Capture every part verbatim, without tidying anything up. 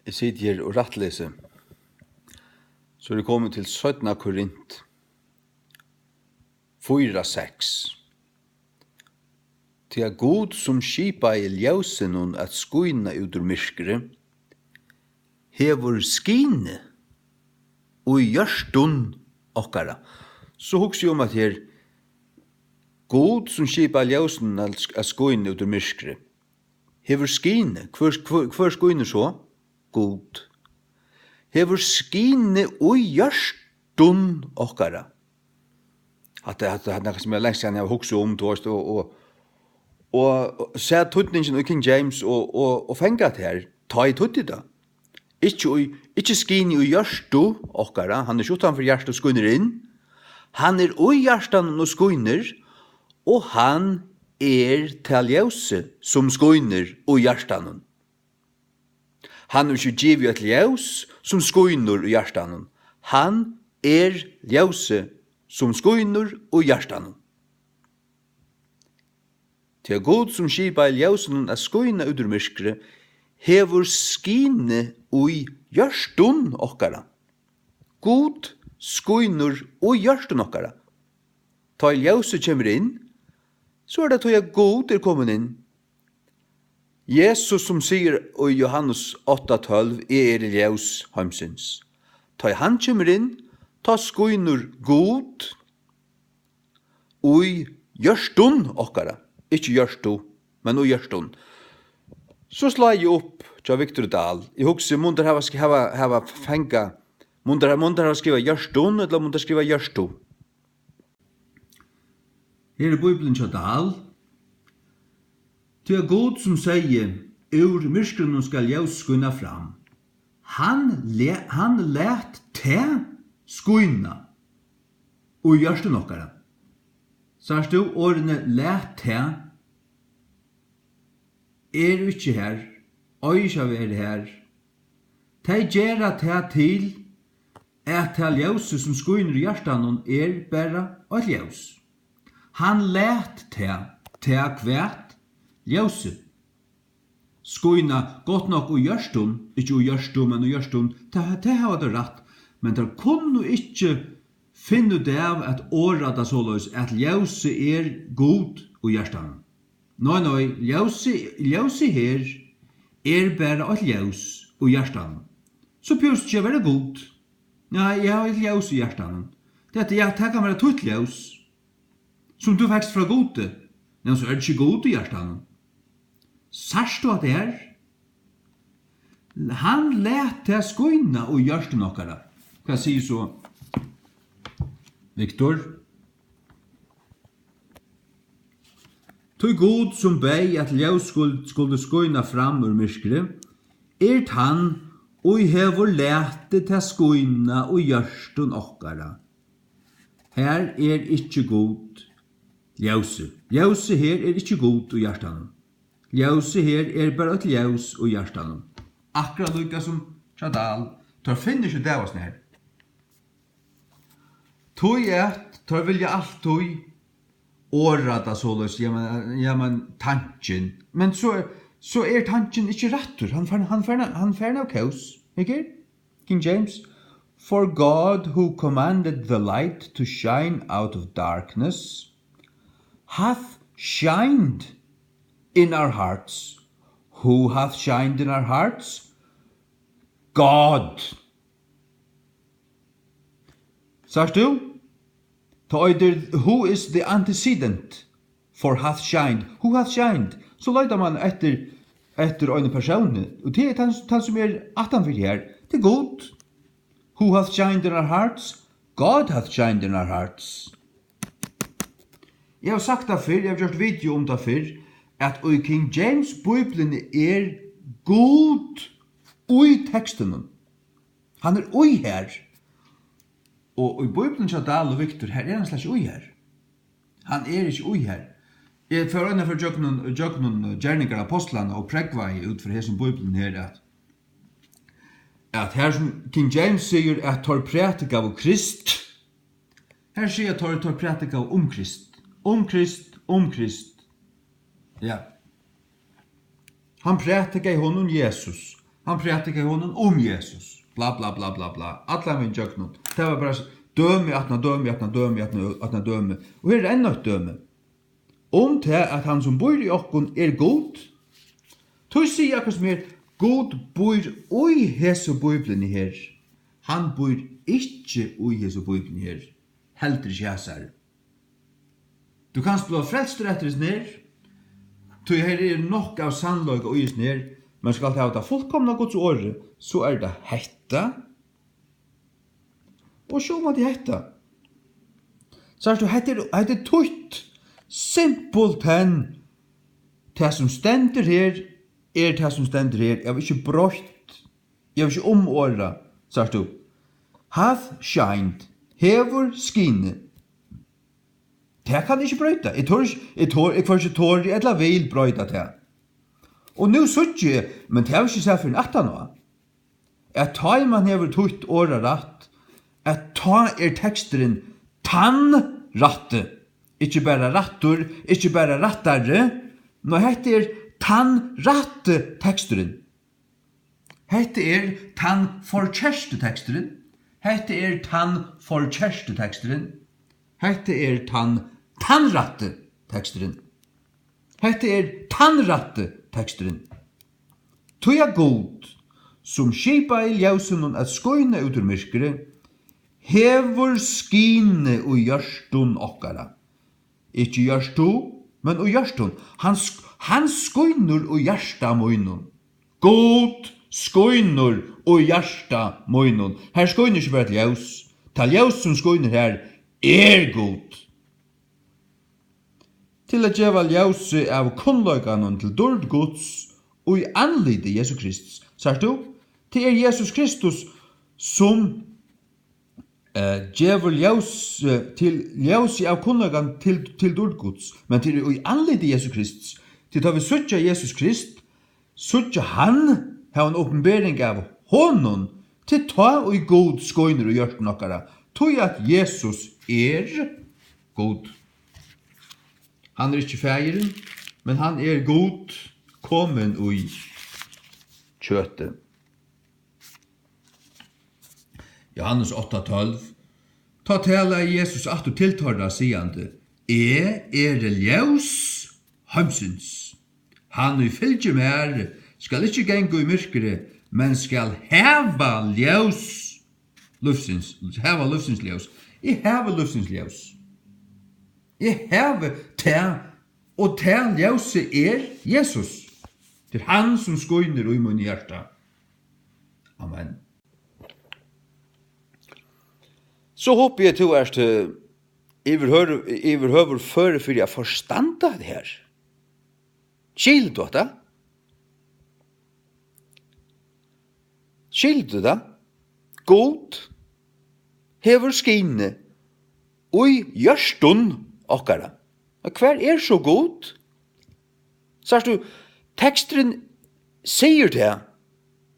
Eg siti her og rættlesi. So er eg komin til seinna Korint fýra seks. Tí at Gud, sum skipaði ljósinum at skína út úr myrkri, hevur skinið í hjørtum okkara. So hugsi eg um, at her, Gud, sum skipaði ljósinum at, at skína út úr myrkri, hevur skinið. Hvør, hvør, hvør skínur so? Gud. Hevur skinið í hjørtum okkara. Hatta, hatta, hatta er nakað, sum eg langt síðani havi hugsað um, tú veist, og, og, og, og sæð týdningin í King James og, og, og fanga tað her, tá eg týddi tað. Ikki í, ikki skinið í hjørtu okkara, hann er ikki uttan fyri hjartað og skínur inn. Hann er í hjartanum og skínur, og hann er tað ljósið, sum skínur í hjartanum. Hann hevur ikki givið eitt ljós, sum skínur í hjartanum. Hann er ljósið, sum skínur í hjartanum. Tí at Gud, sum skipaði ljósinum at skína út úr myrkri, hevur skinið í hjørtum okkara. Gud skínur í hjørtum okkara. Tá ið ljósið kemur inn, so er tað tí, at Gud er komin inn. Jesus, sum sigur í Jóhannes átta tólv, "Eg eri ljós heimsins." Tá ið hann kemur inn, tá skínur Gud í hjørtum okkara, ikki hjørtu, men í hjørtum. So slái eg upp hjá Victor Dahl. Eg hugsi, mundu teir hava sk-, hava, hava fangað, mundu teir, mundu teir hava skrivað hjørtum, ella mundu teir skrivað hjørtu? Her er Bíblian hjá Dahl. Tí at Gud, sum segði, "Úr myrkrinum skal ljós skína fram", hann le-, hann læt tað skína í hjørtum okkara. Sært tú, orðini læt tað, eru ikki har, eiga ikki at vera har. Tey gera tað til, at tað ljósið, sum skínur í hjartanum, er bara eitt ljós. Hann læt tað, tað hvat? Ljósið. Skína, gott nokk í hjørtum, ikki í hjørtum, men í hjørtum, tað, tað hava teir rætt, men teir kunnu ikki finna út av at orða tað soleiðis, at ljósið er Gud í hjartanum. Nei, nei, ljósið, ljósið her er bara eitt ljós í hjartanum. So behøvist ikki at vera Gud. Nei, eg havi eitt ljós í hjartanum. Tað, ja, tað kann vera títt ljós, sum tú fekst frá Gudi. Men so er tað ikki Gud í hjartanum. Sært tú at tað er? Hann læt tað skína í hjørtum okkara. Hvat sigur so Victor? Tí Gud, sum beyð, at ljós skuld-, skuldi skína fram úr myrkri, er tann, ið hevur latið tað skína í hjørtum okkara. Her er ikki Gud. Ljósið. Ljósið her er ikki Gud í hjartanum. Ljósið her er bara eitt ljós í hjartanum. Akkurát líka sum hjá Dahl. Teir finna ikki út av hasum her. Tí at teir vilja altíð orða tað soleiðis, ja, men, ja, men tankin. Men so, so er tankin ikki rættur. Hann fer, hann fer, hann fer av kós, ikki? King James, "For God, who commanded the light to shine out of darkness, hath shined in our hearts." Who hath shined in our hearts? God. Sært tú? Tá eitur, who is the antecedent for hath shined? Who hath shined? So leitar mann eftir, eftir einum persóni, og tað er tann, tann sum er aftanfyri her. Tað er Gud. Who hath shined in our hearts? God hath shined in our hearts. Eg havi sagt tað fyrr, eg havi gjørt video um tað fyrr, at í King James Bíbliuni er Gud í tekstinum. Hann er í her. Og í Bíbliuni hjá Dahl og Victor, her er hann slett ikki í her. Hann er ikki í her. Eg fór eina ferð gjøgnum, gjøgnum Gerningar Apostlanna og prógvaði út frá hesum Bíbliunum her, at, at her sum King James sigur, at teir prædikaðu Krist, her siga teir, teir prædikaðu um Krist. Um Krist, um Krist. Ja. Hann prædikaði honum Jesus. Hann prædikaði honum um Jesus. Bla, bla, bla, bla, bla. Allan vegin gjøgnum. Tað var bara s-, dømi, aftan á dømi, aftan á dømi, aftan á, aftan á dømi. Og her er enn eitt dømi. Um tað, at hann sum býr í okkum er Gud. Tí siga okkurt sum er, Gud býr í hesi Bíbliuni her. Hann býr ikki í hesi Bíbliuni her. Heldur ikki hasari. Tú kanst blíva frelstur eftir hesum her, tí her er nokk av sannleika í hesum her, men skalt hava tað fullkomna Guds orði, so er tað hetta, og sjálvandi hetta. Sært tú, hetta er, hetta er títt, simpulthen, tað sum stendur her, er tað sum stendur her, eg havi ikki broytt, eg havi ikki umorðað, sært tú. Hath shined, hevur skinið. Tað kann eg ikki broyta. Eg tori ikki, eg tori, eg hvørki tori ella vil broyta tað. Og nú síggi eg, men tað havi eg ikki sæð fyrr enn aftan á, at tá ið mann hevur týtt orðarætt, at tá er teksturin tann rætti. Ikki bara rættur, ikki bara rættari, men hetta er tann rætti teksturin. Hetta er tann forkerti teksturin. Hetta er tann forkerti teksturin. Hetta er tann, tann rætti teksturin. Hetta er tann rætti teksturin. Tí at Gud, sum skipaði ljósinum at skína út úr myrkri, hevur skinið í hjørtum okkara. Ikki í hjørtu, men í hjørtum. Hann sk-, hann skínur í hjarta mínum. Gud skínur í hjarta mínum. Har skínur ikki bara eitt ljós. Tað ljós, sum skínur har, er Gud. Til at geva ljósið av kunnleikanum til dýrd Guds í andliti Jesu Krists. Sært tú? Tað er Jesus Kristus, sum eh, gevur ljós, eh, til ljósið av kunnleikan til, til dýrd Guds, men tað er í andliti Jesu Krists. Tí tá vit síggja Jesus Krist, síggja hann, hava eina opinbering av honum, tí tá ið Gud skínur í hjørtum okkara, tí at Jesus er Gud. Hann er ikki Faðirin, men hann er Gud komin í kjøti. Johannes átta tólv. Tá talaði Jesus aftur til teirra, sigandi: Eg eri ljós heimsins. Hann, ið fylgir mær, skal ikki ganga í myrkri, men skal hava ljós lívsins, hava lívsins ljós. Eg havi lívsins ljós. Eg havi tað, og tað ljósið er Jesus. Tað er hann, sum skínur í mín hjarta. Amen. So hopi eg, tú ert, eh, yvirhøvur, yvirhøvur førur fyri at forstanda tað her. Skilur tú hatta? Skilur tú tað? Gud hevur skinið í hjørtum okkara. Og hvar er so Gud? Sært tú, teksturin sigur tað,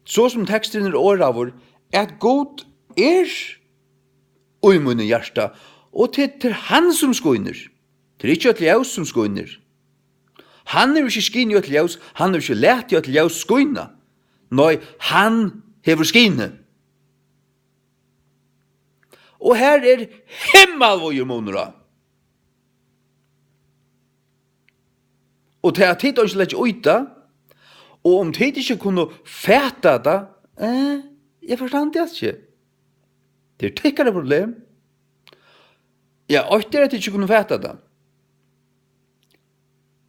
so sum teksturin er orðaður, at Gud er í mínum hjarta, og tað, tað er hann, sum skínur. Tað er ikki eitt ljós, sum skínur. Hann hevur ikki skinið í eitt ljós, hann hevur ikki latið eitt ljós skína. Nei, hann hevur skinið. Og her er himmalvíður munur á. Og tað, at tit einki leggja í tað, og um tit ikki kunnu fata tað, eh, eg forstandi tað ikki. Tað er tykkara problem. Ja, eitt er, at tit ikki kunnu fata tað.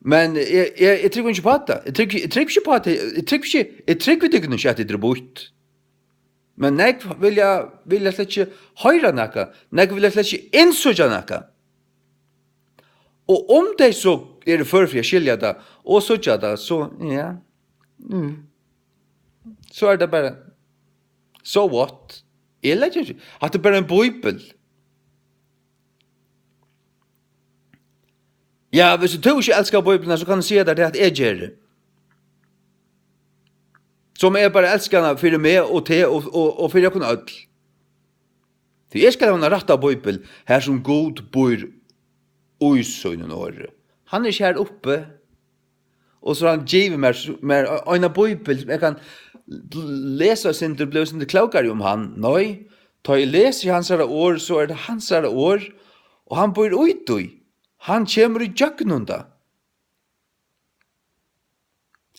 Men eg, eg, eg trúgvi ikki uppá tað. Eg trúgvi, eg trúgvi ikki uppá tað. Eg trúgvi ikki, eg trúgvi tykkum ikki, at tit eru býtt. Men nógv vilja, vilja slett ikki hoyra nakað. Nógv vilja slett ikki innsíggja nakað. Og um tey so eru før fyri at skilja tað og síggja tað, so, ja. Mm. So er tað bara, so what? Eg leggi ikki, hatta er bara ein bíbel. Ja, viss tú ikki elskar Bíbliuna, so kann eg siga tær tað, at eg geri. Sum eg bara elski hana fyri meg og teg og, og, og fyri okkum øll. Tí eg skal hava eina rætta bíbel, har sum Gud býr í sínum orði. Hann er ikki her uppi. Og so hann givið mær, mær eina bíbel, sum eg kann lesa eitt sindur, blíva eitt sindur klókari um hann. Nei, tá eg lesi hansara orð, so er tað hansara orð, og hann býr í tí. Hann kemur í gjøgnum tað.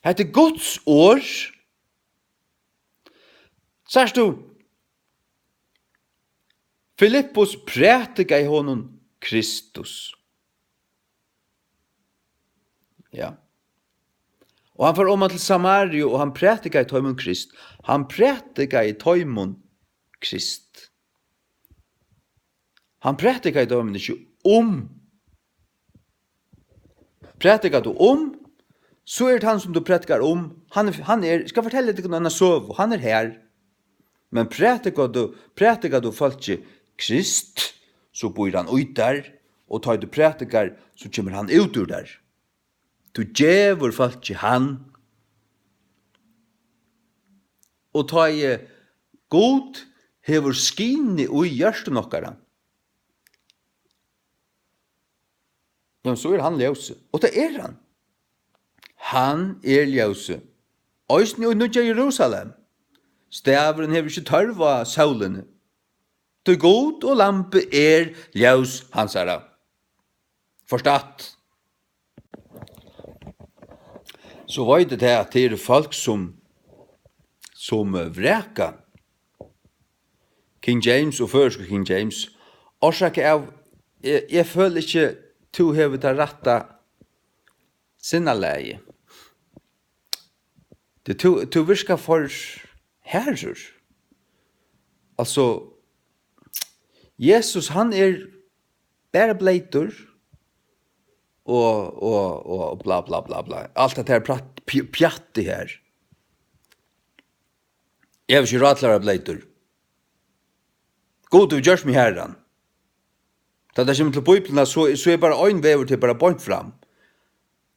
Hetta er Guds orð. Sært tú? Filippus prætikaði honum Kristus. Ja. Og hann fór oman til Samariu, og hann prætikaði teimum Krist. Hann prætikaði teimum Krist. Hann prætikaði teimum ikki um. Prætikar tú um, so er tann, sum tú prætikar um, hann er, hann er, skal fortelja tykkum eina søgu, hann er her. Men prætikar tú, prætikar tú fólki Krist, so býr hann í tær, og tá ið tú prætikar, so kemur hann út úr tær. Tú gevur fólki hann, og tá ið Gud hevur skinið í hjørtum okkara, ja, so er hann ljósið. Og tað er hann. Hann er ljósið. Eisini í Nýggja Jerusalem. Staðurin hevur ikki tørv á sólini. Tí Gud og Lambið er ljós hansara. Forstått? So veit eg tað, at tað eru fólk, sum, sum, eh, vraka King James og føroysku King James, orsakað av, eg, eg føli ikki, tú hevur tað rætta sinnalagið. Tað, tú, tú virkar for harður. Altso, Jesus, hann er bara bleytur og, og, og bla, bla, bla, bla. Alt tað her prat-, pj-, pjattið her. Eg havi ikki ráð til at vera bleytur. Gud hevur gjørt meg harðan. Tá tað kemur til Bíbliuna, so, so er bara ein vegur, tað er bara beint fram.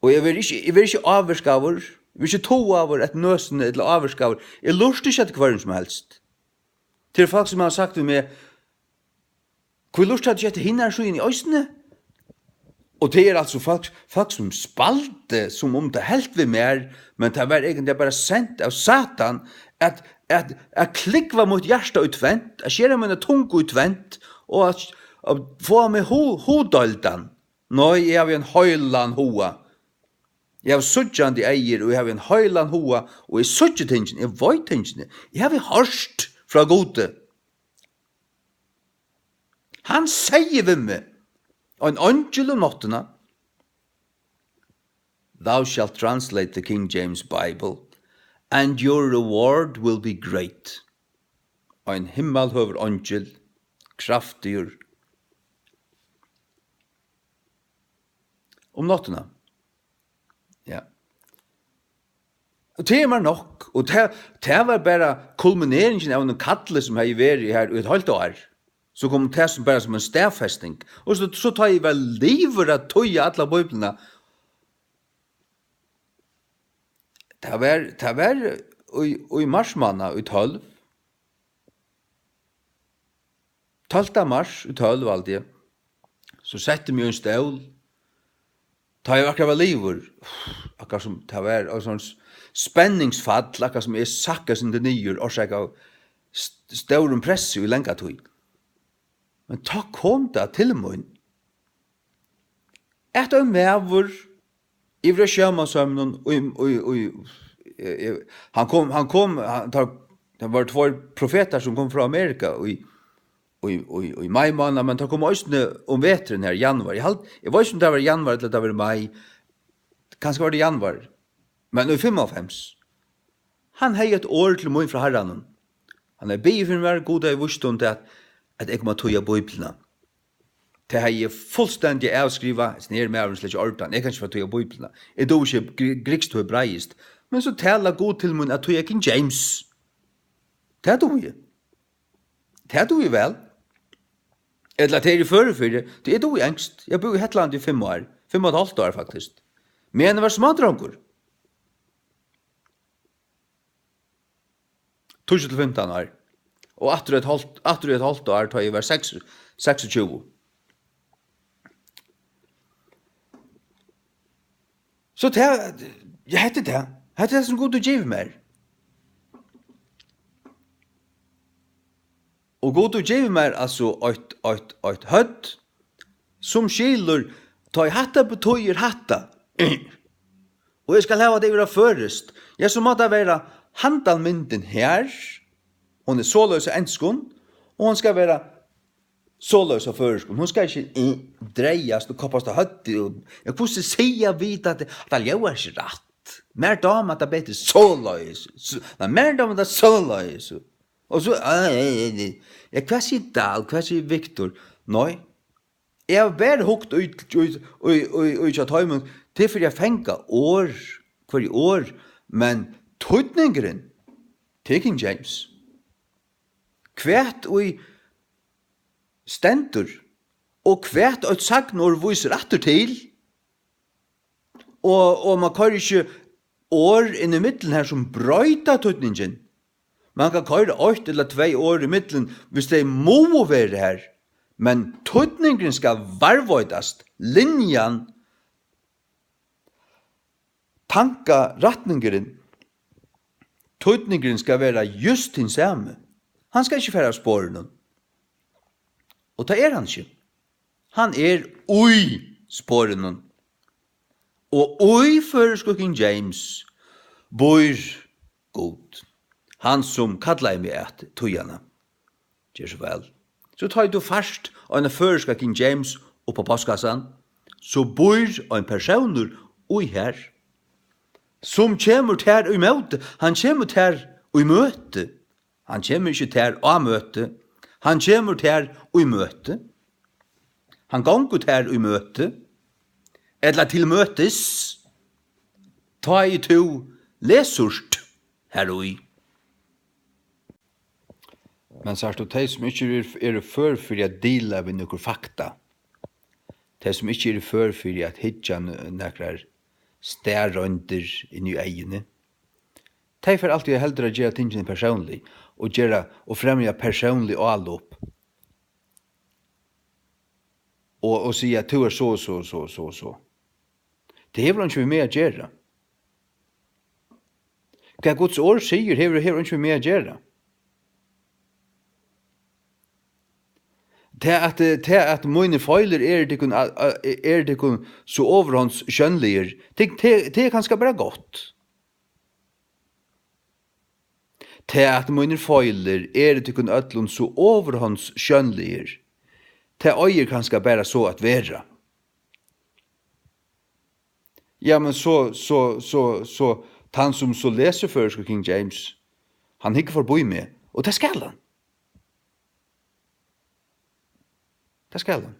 Og eg verði ikki, eg verði ikki ávirkaður, eg verði ikki togaður eftir nøsini ella ávirkaður. Eg lurti ikki eftir hvørjum sum helst. Til fólk, sum hava sagt við meg, hví lurtar tú ikki eftir hinari síðuni eisini? Og tað er altso fólk, fólk sum spældu, sum um tað helt við mær, men tað var eigentliga bara sent av Satan at, at, at klúgva mítt hjarta í tvent, at skera mína tungu í tvent, og at, at fáa meg hu-, hugdeildan. Nei, eg havi ein heilan huga. Eg havi síggjandi eygu, og eg havi ein heilan huga, og eg síggi tingini, eg veit tingini. Eg havi hoyrt frá Gudi. Hann segði við meg, ein eingil um náttina, "Thou shalt translate the King James Bible, and your reward will be great." Ein himmalhøgur eingil, kraftigur, um náttina. Ja. Og tað er mær nokk. Og tað, tað var bara kulmineringin av einum kalli, sum hevði verið her í eitt hálvt ár. So kom tað sum, bara sum ein staðfesting. Og so, so tá eg var liðugur at týða alla Bíbliuna, tað var, tað var í, í marsmánað í tólv. Tólvta mars í tólv, valdi eg. So setti eg meg í ein stól. Tá eg akkurát var liðugur, akkurát sum tað var, og sånn spenningsfall, akkurát sum eg sakkaði eitt sindur niður, orsakað av st-, stórum pressi í langa tíð. Men tá kom tað til mín, at ein maður yvir á sjómansøvnum, í, í, í, eh, eh, hann kom, hann kom, hann, tað, tað vóru tveir profetar, sum komu frá Amerika í, í, í, í maimánaði, men teir komu eisini um veturin her í januar. Eg haldi, eg veit ikki, um tað var í januar ella tað var í mai. Kanska var tað í januar. Men í fimmoghálvfems. Hann hevði eitt orð til mín frá Harranum. Hann hevði biðið fyri mær, Gud hevði víst honum tað, at eg kom at týða Bíbliuna. Tað hevði eg fullstendiga avskrivað, hesin her maðurin er slett ikki í ordan, eg kann ikki fara at týða Bíbliuna. Eg dugi ikki gr-, grikskt og hebraiskt. Men so talar Gud til mín at týða King James. Tað dugi eg. Tað dugi eg væl. Ella tað eri eg førur fyri, tí eg dugi enskt. Eg havi búð í Hetlandi í fimm ár. Fimm og eitt hálvt ár, faktiskt. Meðan eg var smádrongur. Tíggju til fimtan ár. Og aftur eitt hálvt, aftur í eitt hálvt ár, tá eg var seks, seksogtjúgu. So tað, ja, hetta er tað. Hetta er tað, sum Gud hevur givið mær. Og Gud, tú gevur mær, altso, eitt, eitt, eitt høvd, sum skilur, tá ið hatta betýðir hatta, og eg skal hava tað yvir á føroyskt, ja, so má tað vera handan myndin her, hon er soleiðis á enskum, og hon skal vera soleiðis á føroyskum. Hon skal ikki, eh, dreyast og koppast á høvdið og, ja, hvussu siga vit at, at tað ljóðar ikki rætt? Mær dámar tað betri soleiðis. So, nei, mær dámar tað soleiðis. Og so, eh, eh, eh, eh. Ja, hvat sigur Dahl? Hvat sigur Victor? Nei. Eg havi bara hugt í, í, í, í, í hjá teimum, tað er fyri at fanga orð, hvørji orð, men týdningurin, tað er King James. Hvat ið stendur, og hvat eitt sagnorð vísir aftur til, og, og man koyrir ikki orð inn í millum her sum broyta týdningin. Man kann koyra eitt ella tvey orð í millum, hvis tey mugu vera her, men týdningurin skal varðveitast, linjan, tankarætningurin, týdningurin skal vera júst hin sami. Hann skal ikki fara av sporinum. Og tað er hann ikki. Hann er í sporinum. Og í føroysku King James býr Gud, hann sum kallaði meg at týða hana. Ger so væl. So tá ið tú fært eina føroyska King James upp á postkassan, so býr ein persónur í har, sum kemur tær í móti, hann kemur tær í møti. Hann kemur ikki tær á møti, hann kemur tær í møti. Hann gongur tær í møti, ella til møtis, tá ið tú lesur har í. Men sært tú, tey sum ikki eru, eru før fyri at deala við nøkur fakta, tey sum ikki eru før fyri at hyggja n-, nakrar staðreyndir inn í eyguni, tey fara altíð heldur at gera tingini persónlig og gera og fremja persónlig álop og, og siga, "Tú ert so og so og so og so og so." Tað hevur einki við meg at gera. Hvat Guds orð sigur, hevur, hevur einki við meg at gera. Tað at, tað at mínir feilir eru tykkum, a-, a-, eru tykkum so ovurhonds sjónligir, tað, tað, tað er kanska bara gott. Tað at mínir feilir eru tykkum øllum so ovurhonds sjónligir, tað eigur kanska bara so at vera. Ja, men so, so, so, so, tann sum so lesur føroysku King James, hann hyggur forbí meg, og tað skal hann. Tað skal hann.